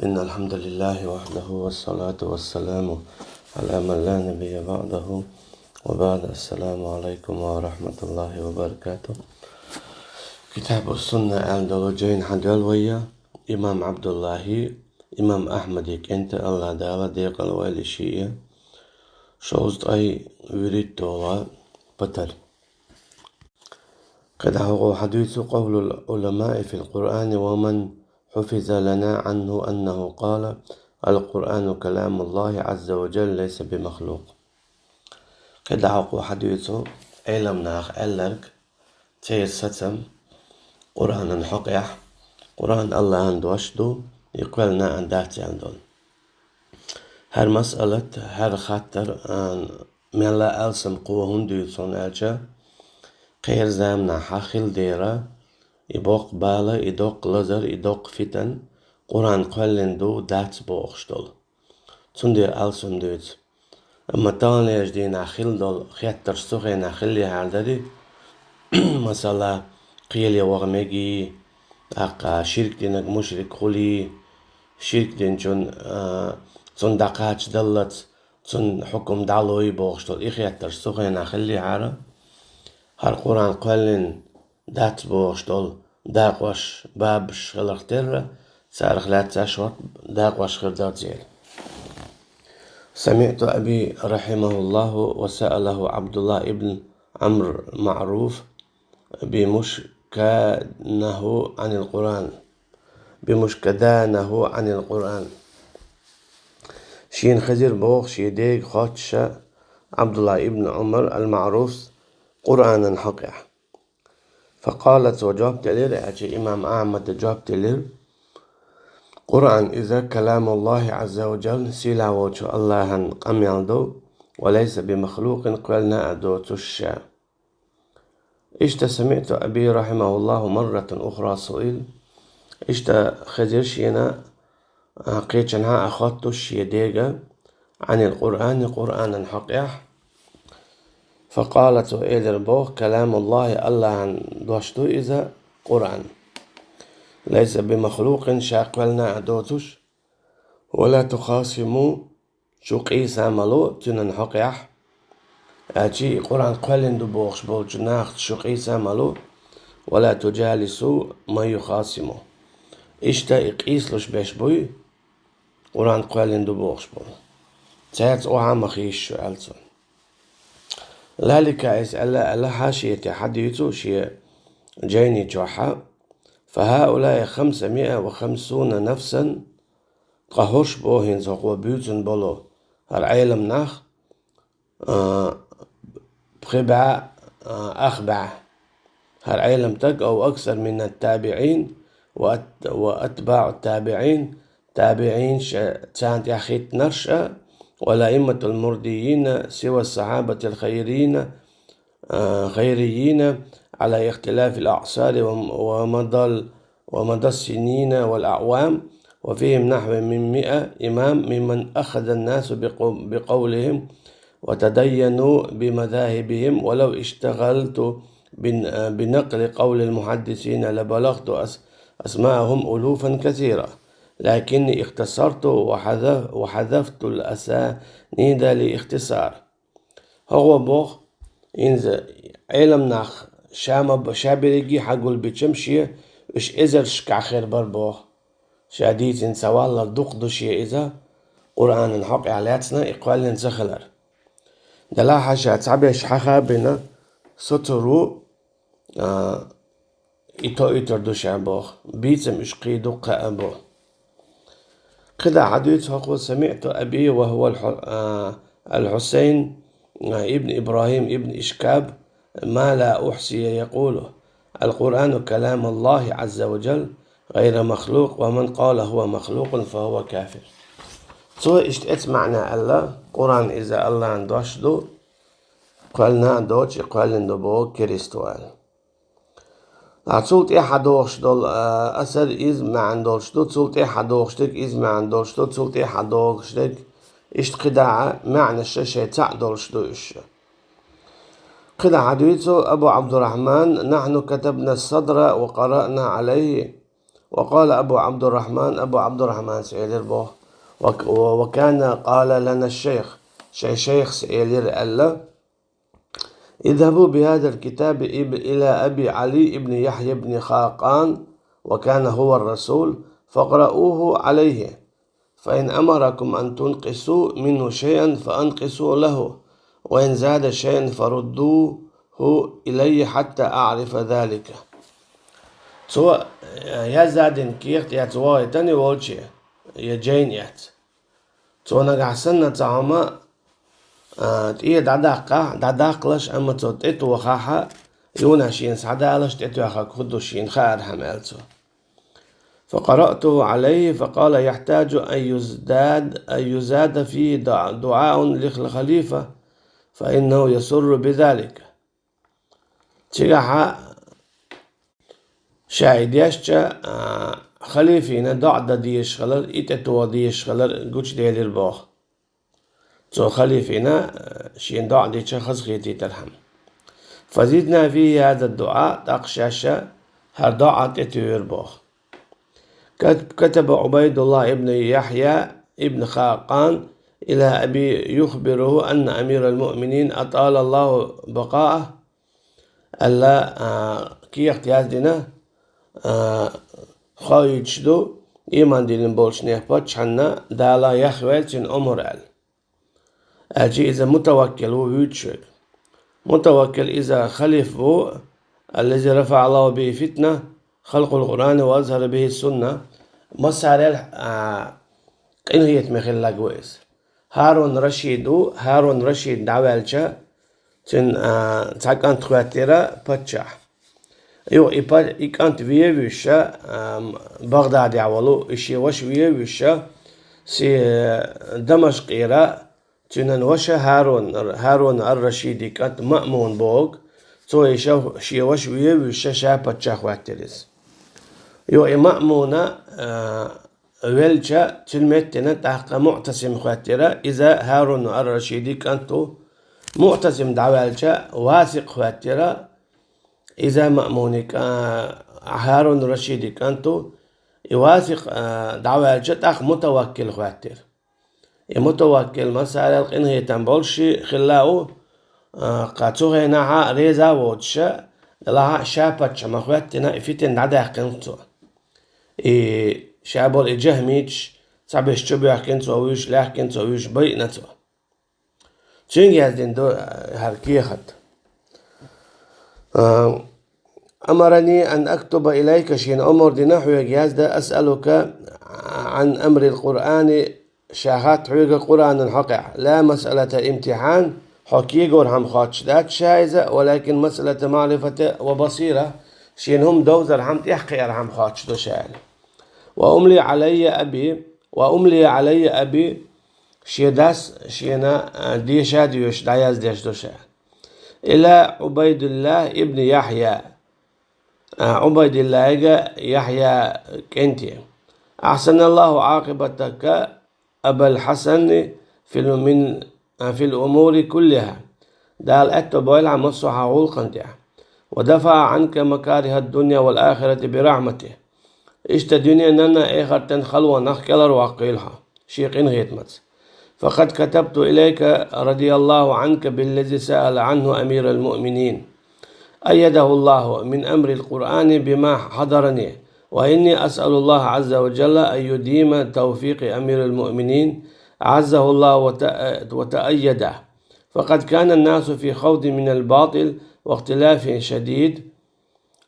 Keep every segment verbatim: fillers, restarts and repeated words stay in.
إن الحمد لله وحده والصلاة والسلام على من لا نبي بعده وبعد. السلام عليكم ورحمة الله وبركاته. Китабу Сунна аьлла долу жайна хьадоьлла вай, имам Ӏабдуллахьи, имам Ахьмади кӀентий, АллахӀ Дала декъала войла шиъ. Шовзткъе вуьрхӀитта долу патар. КхидӀа хӀокхо хьадуьйцу: قول العلماء في القرآن ومن حفظ لنا عنه أنه قال: القرآن كلام الله عز وجل ليس بمخلوق. КхидӀа хӀокхо хьадуьйцу Ӏеламнаха аьлларг, церан сацам Къуръанан хьокъехь, Къуръан АллахӀан дош ду, и кхоьллина а дац аьлла долу. ХӀара масъалат, хӀара хаттар, а, мелла а алсам кхо хӀунда дуьйцу хьуна аьлча, кхеран заманахь хилла дера, и боккха бала, и доккха лазар, и доккха фитан Къуръан кхоьллина ду, дац бохуш долу. Цундела алсам дуьйцу. Амма таханлерчу дийнахь хилла долу хеттарш цу хенахь хиллехьара дарий, масала, кхеле ваха мегий, тӀаккха ширк динарг мушрик хуьлий, ширк динчун, а, цунна дӀакхачадаллалц, цунна хьукум дӀалой бохуш долу и хеттарш цу хенахь хиллехьара, хӀара Къуръан кхоьллина дац бохуш долу дакъош, бабаш хиларх терра, царах лаьцна шорта дакъош хир дара церан. سمعت أبي رحمه الله وسأله عبد الله بن عمرو معروف بمشكانه عن القرآن، بمشكدانه عن القرآن. Шена хезира боху шен дега хоттуш Ӏабдуллахь ибн Ӏумар ал-МаӀруфс Къуръанан хьокъехь. فقال, цо жоп делира, аьлча имам Ахьмада жоп делира: القرآن كلام الله عز وجل, сийлахь волчу АллахӀан къамел ду, وليس بمخلوق, кхоьллина а доцуш ша. اشتى سمعت أبي رحمه الله مرة أخرى سئل, иштта хезира шена, а, кхечанхьа а хоттуш шен дега, عن القرآن, Къуръанан хьокъехь. فقال, цо элира боху: كلام الله, АллахӀан дош ду иза, Къуръан. ليس بمخلوق, ша кхоьллина а доцуш, ولا تخاصموا, шу къийса ма ло цуьнан хьокъехь, аьлча и Къуръан кхоьллина ду бохуш болчу нахаца шу къийса ма ло, ولا تجالسوا من يخاصمه. Иштта и къийсалуш берш буй, Къуръан кхоьллина ду бохуш болу. Цаьрца охьа а ма хийша шу, аьлла цо. Лаликаис аьлла, аьлла хьашияте хьадуьйцу шен жайни чохьа: فهؤلاء خمسمائة وخمسون نفسا, ткъа хӀорш боху хӀинца хӀокхо буьйцун болу хӀара Ӏелам нах, а, пхи бӀе, а, ах бӀе. ХӀара Ӏелам таг, أو أكثر من التابعين وأت-, وأتباع التابعين, табиӀинаш а, царна тӀаьхьа хӀиттинарш а, والأئمة المرديين سوى الصحابة الخيرين، آه، خيريين على اختلاف الأعصار وم-، ومضى ال-، ومضى السنين والأعوام، وفيهم نحو من مئة إمام ممن أخذ الناس بقو-، بقولهم وتدينوا بمذاهبهم، ولو اشتغلت بن-، بنقل قول المحدثين لبلغت أس-، أسماءهم ألوفا كثيرة، لكني اختصرت وحذف-، وحذفت الأسانيد للاختصار. ХӀокхо боху, хӀинца Ӏелам нах ша ма б-, ша берриге а хьагулбича-м шен, уьш эзаршкахь хир бара боху. Ша дийцина ца валлал дукха ду шен иза, Къуръанан хьокъехь лаьцна и кхоьллина ца хилар. Делахь а ша цхьаберш хьаха а бина, соцур ву, а, и тоуьйтур ду ша боху, бийцам уьш кхин дуккха а бу. КхидӀа хьадуьйцу хӀокхо: سمعت أبي وهو الح-، آه، الحسين، آه، ابن إبراهيم ابن إشكاب ما لا أحصي يقول: القرآن كلام الله عز وجل غير مخلوق، ومن قال هو مخلوق فهو كافر. Цо иштта эцу маьӀна аьлла: Къуръан иза АллахӀан дош ду, кхоьллина а доцуш, и кхоьллина ду боху керист ву аьлла. Ткъа цул тӀаьхьа догӀуш долу, а, асар иза маьӀна долуш ду, цул тӀаьхьа догӀуш дерг иза маьӀна долуш ду, цул тӀаьхьа догӀуш дерг, иштта кхидӀа а маьӀнаш шайн цхьаъ долуш ду уьш. КхидӀа хьадуьйцу Абу Ӏабдуррахьман: نحن كتبنا الصدر وقرأنا عليه وقال أبو عبد الرحمن, Абу Ӏабдуррахьманас элира боху, وك-, وكان قال لنا الشيخ, шайн шайхас элира аьлла: اذهبوا بهذا الكتاب إب-, إلى أبي علي بن يحيى بن خاقان، وكان هو الرسول، فاقرؤوه عليه، فإن أمركم أن تنقصوا منه شيئا فأنقصوا له، وإن زاد شيئا فردوه إلي حتى أعرف ذلك. Цо, э, яздаьдина кехат эцна вахийтина волче, я жайна эцна. Цо нагахь санна цхьа хӀума, а, тӀе дӀадаккха, дӀадаккхалаш, амма цо тӀетохахь, юха шена схьадалаш, тӀетоьхнарг хӀун ду шена хаархьама, аьлла цо. فقرأته عليه فقال: يحتاج أن يزداد، أن يزاد فيه دع-، دعاء للخليفة، فإنه يسر بذلك. Цигахь ша и дешча, а, халифина доӀа дан дезаш хилар, и тӀетоха дезаш хилар гучуделира боху. Цо халифина, а, шена доӀа дича хазахетийтархьама. فزدنا فيه هذا الدعاء, тӀаккха шаьш хӀара доӀа тӀетоьхира боху. كت-، كتب عبيد الله بن يحيى بن خاقان إلى أبيه يخبره أن أمير المؤمنين أطال الله بقاءه, аьлла, а, кехат яздина, а, хоуьйтуш ду, ийман диллина болчу нехан паччахьна Дала яхвелла цуьнан омра аьлла. Аьлча иза Мутаваккил ву вуьйцуш верг. Мутаваккил иза халифа ву, الذي رفع الله به الفتنة، خلق القرآن وأظهر به السنة. Массарел, а, къинхетаме хилларг ву иза. ХӀарун Рашид ву, ХӀарун Рашид дӀаваьлча, цуьнан, а, цхьа кӀант хӀоьттира паччахь. Юха и па-, и кӀант вен а вуьйш, а, БагӀдадехь волу, и шен ваша вен а вуьйш, се-, Дамашкъера цуьнан ваша ХӀарун, ХӀарун ар-Рашиди кӀант Маъмун боху, цо и ша-, шен ваша вен а вуьйш, ша паччахь хӀоьттира иза. Юха и Маъмуна, а, велча, цуьнан меттана тӀаккха Муътасим хӀоьттира, иза ХӀарун ар-Рашиди кӀант ву. Муътасим дӀаваьлча, Васикъ хӀоьттира, иза Маъмуни кӀа-, ХӀарун Рашиди кӀант ву. И Васикъ, а, дӀаваьлча, тӀаккха Мутаваккил хӀоьттира. И Мутаваккил массарел къинхетам болуш хилла ву, а, кху цу хенахь реза а воцуш, делахь а ша паччахь ма хӀоьттина, и фитна дӀадаьккхина цо. И ша болу и жахмиташ цхьаберш чубоьхкина цо вуьйш, лаьхкина цо вуьйш, байина цо. Цуьнга яздина ду, а, хӀара кехат. А, أمرني أن أكتب إليك, шена омра дина хьоьга язда, أسألك عن أمر القرآن, ша хатта хьоьга Къуръанан хьокъехь, لا مسألة امتحان, хьо кегорхьама хоттуш дац ша иза, ولكن مسألة معرفة وبصيرة, шена хӀума довзархьама, тӀехь кхиархьама хоттуш ду ша аьлла. وأملي علي أبي، وأملي علي أبي, шен дас шена, а, деша а доьшуш дӀаяздеш ду ша. إلى عبيد الله بن يحيى, а, Ӏубайдиллайга, Яхьъя кӀанте. أحسن الله عاقبتك أبا الحسن في ال-، من، في الأمور كلها. Дала аьтто бойла хьан массо а хьан гӀуллакхан тӀехь. ودفع عنك مكاره الدنيا والآخرة برحمته. Иштта дуьненан а, эхартан а халонах кӀелхьарваккхийла хьо шен къинхетамца. فقد كتبت إليك رضي الله عنك بالذي سأل عنه أمير المؤمنين، أيده الله، من أمر القرآن بما حضرني، وإني أسأل الله عز وجل أن يديم توفيق أمير المؤمنين، أعزه الله وت-، وتأيده، فقد كان الناس في خوض من الباطل واختلاف شديد،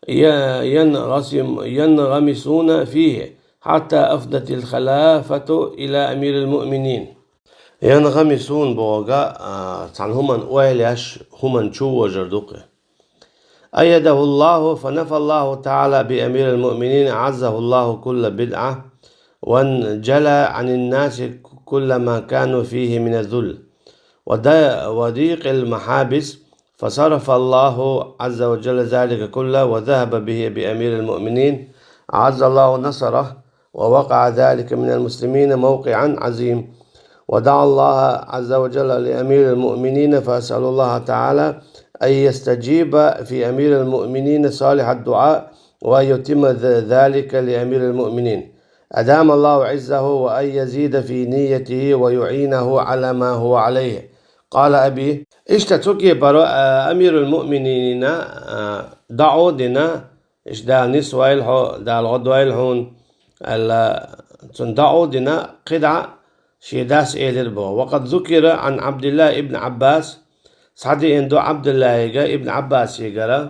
ي-، ينغسم-، ينغمسون فيه، حتى أفضت الخلافة إلى أمير المؤمنين. ينغمسون бохург, а, цхьана хӀуманна ойла еш, хӀуманна чу вожар ду-кх. أيده الله، فنفى الله تعالى بأمير المؤمنين، أعزه الله، كل بدعة، وانجلى عن الناس كل ما كانوا فيه من الذل ود-، وضيق المحابس، فصرف الله عز وجل ذلك كله وذهب به بأمير المؤمنين، أعز الله نصره، ووقع ذلك من المسلمين موقعا عظيم. ودعا الله عز وجل لأمير المؤمنين، فأسأل الله تعالى أن يستجيب في أمير المؤمنين صالح الدعاء وأن يتم ذ-، ذلك لأمير المؤمنين أدام الله عزه وأن يزيد في نيته ويعينه على ما هو عليه. قال أبي. Иштта цу кепара, а, амирул муъминина, а, даъо дина, иштта Дала нисвойла хьо, Дала гӀо дойла хьуна, аьлла, цунна даъо дина кхидӀа шен дас элира боху. وقد ذكر عن عبد الله بن عباس, схьадеана ду Ӏабдуллахьига, Ибн Ӏаббасигара,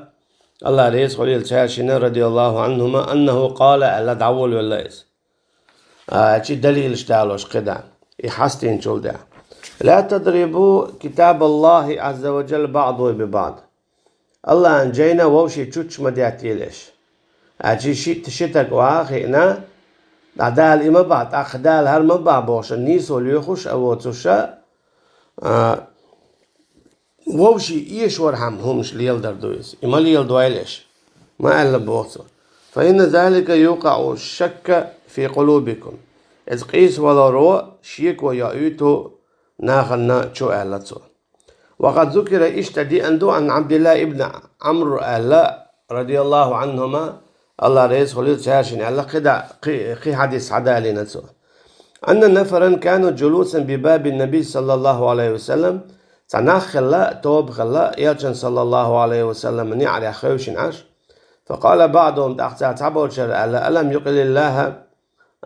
АллахӀ реза хуьлийла цаьрга шинна, رضي الله عنهما, أنه قال, аьлла, дӀаволавелла иза. А, чи далилаш далош кхидӀа, и хьастийначул тӀаьхьа. لا تضربوا كتاب الله عز وجل بعضه ببعض. АллахӀан жайна вовшийн чучча ма деттийла аш. А, чи шиъ-, ши таг охьа а хиъна, дӀа Дала и ма бахьа, тӀаккха Дала хӀара ма бахьа бохуш, нийсо лоьхуш а воцуш, а, вовшийн эшорхьама хӀуманаш леладар ду иза. И ма леладойла аш. Ма аьлла боху цо. فإن ذلك يوقع الشك في قلوبكم. Иза къийсаваларо шеко йоуьйту нахана чу, аьлла цо. وقد ذكر, иштта деана ду, عن عبد الله بن عمرو аьлла, رضي الله عنهما, АллахӀ реза хуьлийла цаьрга шинна, аьлла, кхидӀа, кхи-, кхин хьадис схьадалийна цо. أن نفرا كانوا جلوسا بباب النبي صلى الله عليه وسلم. Цхьа нах хилла, тоба хилла, Элчан, صلى الله عليه وسلم, неӀарехь хевшина Ӏаш. فقال بعضهم, тӀаккха царна цхьаболчара аьлла: ألم يقل الله,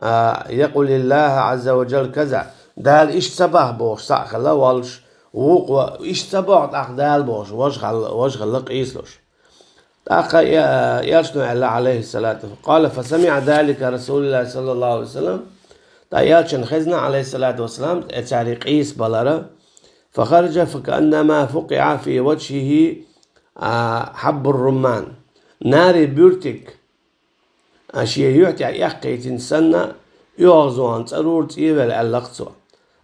а, يقل الله عز وجل كذا. Дала иштта ца боху бохуш цхьаъ хилла волуш, вукхо: иштта ца боху тӀаккха Дала бохуш, важа хилла, важа хилла къийсалуш. ТӀаккха, э, Элчано аьлла, عليه الصلاة والسلام. قال: فسمع ذلك رسول الله صلى الله عليه وسلم. ТӀаккха Элчанна хезна, عليه الصلاة والسلام, э, цара къийсабалар. فخرج فكأنما فقع في وجهه, а, حب الرمان. Нари буьртиг, а, шен юьхь тӀехь эккхийтина санна, оьгӀазонан цӀарура цӀевелла, аьлла-кх цо.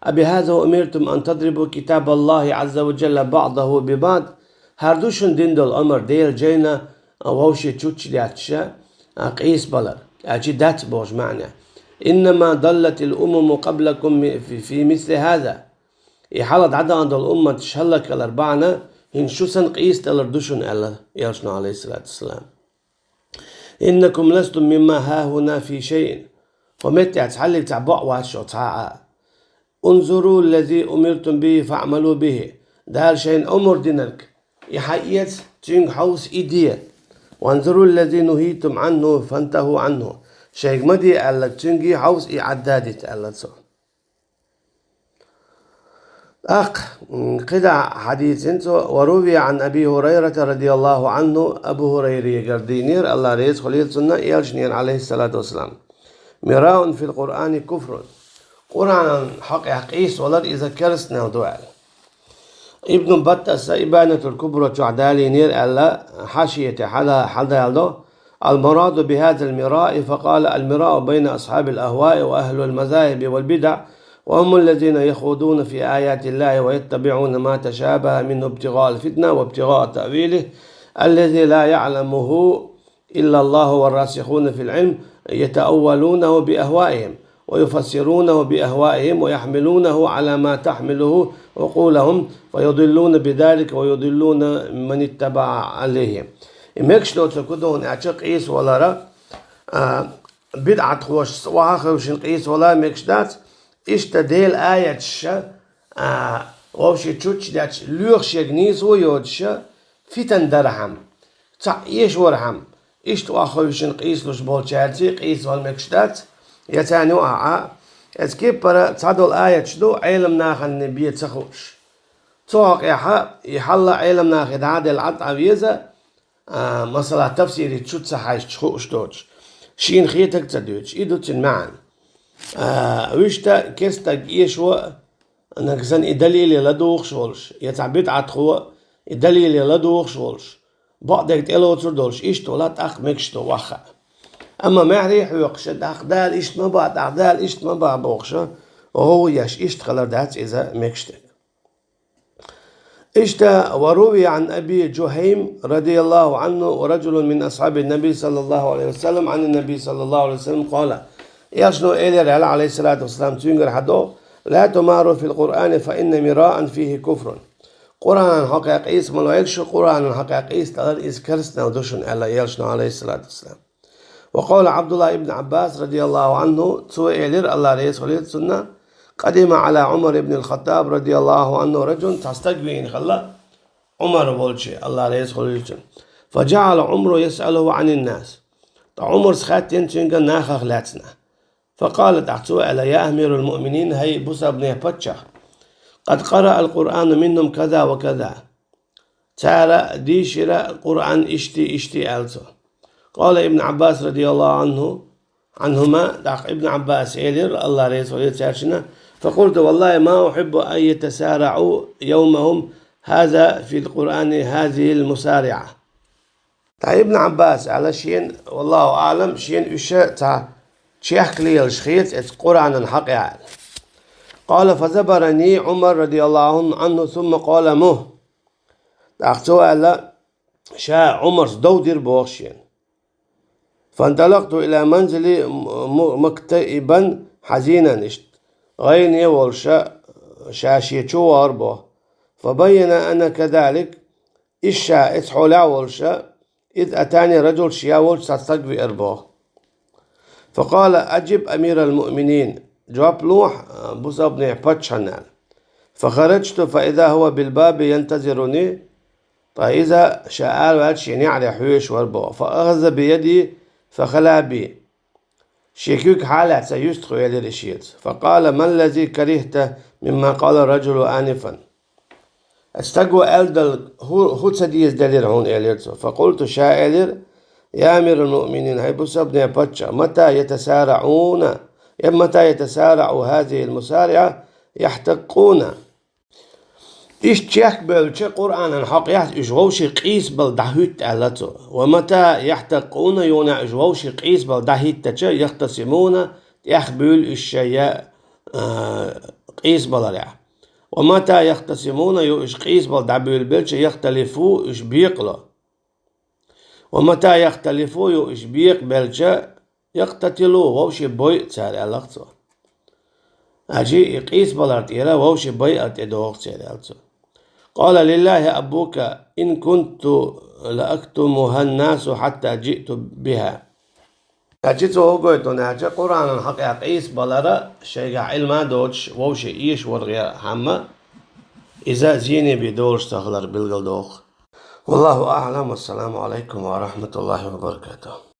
أبهذا أمرتم أن تضربوا كتاب الله عز وجل بعضه ببعض؟ ХӀара ду шуна дина долу омра Делан жайна, а, вовшийн чучча детташ, а, къийсабалар, аьлча дац бохуш маьӀна. إنما ضلت الأمم قبلكم في، في مثل هذا. И хьалха дӀадахана долу умматаш хӀаллакьхилар бахьана, хӀинца шу санна къийсадалар ду шуна, аьлла Элчано, عليه الصلاة والسلام. إنكم لستم مما هاهنا في شيء. ХӀокху меттехь цхьаллиг цхьа бакъ вац шо цхьа а. انظروا الذي أمرتم به فاعملوا به. Дала шайна омра динарг, и хьаэца, цуьнга хьовса, и де. وانظروا الذي نهيتم عنه فانتهوا عنه. Шайга ма де аьлларг, цуьнга хьовса, и Ӏаддадита, аьлла цо. ТӀаккха, м, кхидӀа хьадийцина цо: وروي عن أبي هريرة رضي الله عنه, Абу ХӀурайрегара дийнера, АллахӀ реза хуьлийла цунна, Элчанера, عليه الصلاة والسلام: مراء في القرآن كفر. Къуръанан хьокъехь къийсавалар иза керстанал ду аьлла. Ибн Баттас Ибанатул Кубра чохь далийнера аьлла, хьашиятехь хьала-, хьадалдо: المراد بهذا المراء، فقال: المراء بين أصحاب الأهواء وأهل المذاهب والبدع، وهم الذين يخوضون في آيات الله ويتبعون ما تشابه منه ابتغاء الفتنة وابتغاء تأويله الذي لا يعلمه إلا الله والراسخون في العلم يتأولونه بأهوائهم ويفسرونه بأهوائهم ويحملونه على ما تحمله عقولهم فيضلون بذلك ويضلون من اتبع عليهم. И мегаш доцург хӀун ду аьлча, къийсавалара, а, бидӀатхоша охьахевшина къийсавала мегаш дац, иштта Делан аяташ, а, вовшийн чучча детташ, лоьхуш ерг нийсо йоцуш, фитан дархьама, цхьаъ эшорхьама, иштта охьахевшина къийсалуш болчаьрций къийсавала мегаш дац, я царна юкъахь а. Иза кеппара цхьадолу аяташ ду, Ӏелам нахана бен ца хууш. Цу хьокъехь и хьалла Ӏелам нахе дӀа а делла Ӏад а веза, а, масала, тафсири чу ца хьаьжча хууш доцуш, шена хетарг ца дуьйцуш, и ду цуьнан маьӀна. А, вуьшта кестаг эшо а, нагахь санна и далиле ладугӀуш волуш, я цхьа бидӀатхо а, и далиле ладугӀуш волуш, бакъдерг тӀелоцур долуш, иштта вала тӀаккха мегаш ду ваха. Амма маьхьарий хьоькхуш, тӀаккха Дала иштта ма боху, тӀаккха Дала иштта ма боху бохуш, гӀовгӀа еш, иштта хилар дац иза мегаш дерг. Иштта, وروي عن أبي جهيم رضي الله عنه ورجل من أصحاب النبي صلى الله عليه وسلم عن النبي صلى الله عليه وسلم قال. Элчано элира аьлла, عليه الصلاة والسلام, цуьнгара хьадо: لا تماروا في القرآن فإن المراء فيه كفر. Къуръанан хьокъехь къийса ма лойла шу, Къуръанан хьокъехь къийсадалар иза керстанал ду шуна, аьлла Элчано, عليه الصلاة والسلام. وقال عبد الله بن عباس رضي الله عنه, цо элира, Аллах реза хуьлийла цунна: قدم على عمر بن الخطاب رضي الله عنه رجل, цхьа стаг вийна хилла Ӏумар волчу, Аллах реза хуьлийла цунна. فجعل عمر يسأله عن الناس. ТӀаккха Ӏумара хаьттина цуьнга нахах лаьцна. فقال, тӀаккха цо аьлла: يا أمير المؤمنين, хӀай бусалбанийн паччахь, قد قرأ القرآن منهم كذا وكذا. Цара дийшира Къуръан иштта, иштта аьлла цо. قال ابن عباس رضي الله عنه, عنهما, тӀаккха Ибн Ӏаббаса элира, Аллах реза хуьлийла цаьршинна: فقلت والله ما أحب أن يتسارعوا يومهم هذا في القرآن هذه المسارعة. ТӀаккха Ибн Ӏаббаса аьлла шена, والله أعلم, шена уьш цхьа чехка лелаш хета оцу Къуръанан хьокъехь аьлла. قال فزبرني عمر رضي الله عنه ثم قال مه. ТӀаккха цо аьлла, ша Ӏумара дов дира боху шена. فانطلقت إلى منزلي م-، مكتئبا حزينا, иштта гӀайгӀане волуш ша шен чу вахара боху. فبينا أنا كذلك, иза ша оцу хьолехь а волуш, إذ أتاني رجل, ша волчу цхьа стаг веара боху. فقال أجب أمير المؤمنين, жоп лохьа, а, бусалбанийн паччахьна аьлла. فخرجت فإذا هو بالباب ينتظرني, ткъа иза ша араваьлча шен неӀаре хьоьжуш вара боху. فأخذ بيدي فخلا بي. Шен куьг хьалаьцна юьстахвелира и шеца. فقال ما الذي كرهت مما قال الرجل آنفا. Стага аьлла дала хӀу-, хӀу ца деза делира хьуна, элира цо. فقلت, ша элира: يا أمير المؤمنين, хӀай бусалбанийн паччахь, متى يتسارعون, متى يتسارع هذه المسارعة يحتقون. Иштта чехка бевлча Къуръанан хьокъехь уьш вовшийн къийсабала дӀахӀуьтту, аьлла цо. ومتى يحتقون, юханехь уьш вовшийн къийсабала дӀахӀиттича, يختصمون, тӀехбуьйлу уьш шайн, а, къийсабаларехь. ومتى يختصمون, юха уьш къийсабала дӀабуьйлабелча, يختلفوا, уьш бекъало. ومتى يختلفوا, юха уьш бекъабелча, يقتتلوا, вовшийн бойу цара, аьлла цо. Хьажий, и къийсабалар тӀера вовшийн байар тӀедогӀу церан, аьлла цо. قال لله أبوك إن كنت لأكتمها الناس حتى جئت بها. Хьажий, цо хӀун гойту аьлча, Къуръанан хьокъехь къийсабалар шайгахь Ӏилма доцуш вовшийн эшаваргӀехьама, иза зене бен долуш ца хилар билгалдоху. والله أعلم، والسلام عليكم ورحمة الله وبركاته.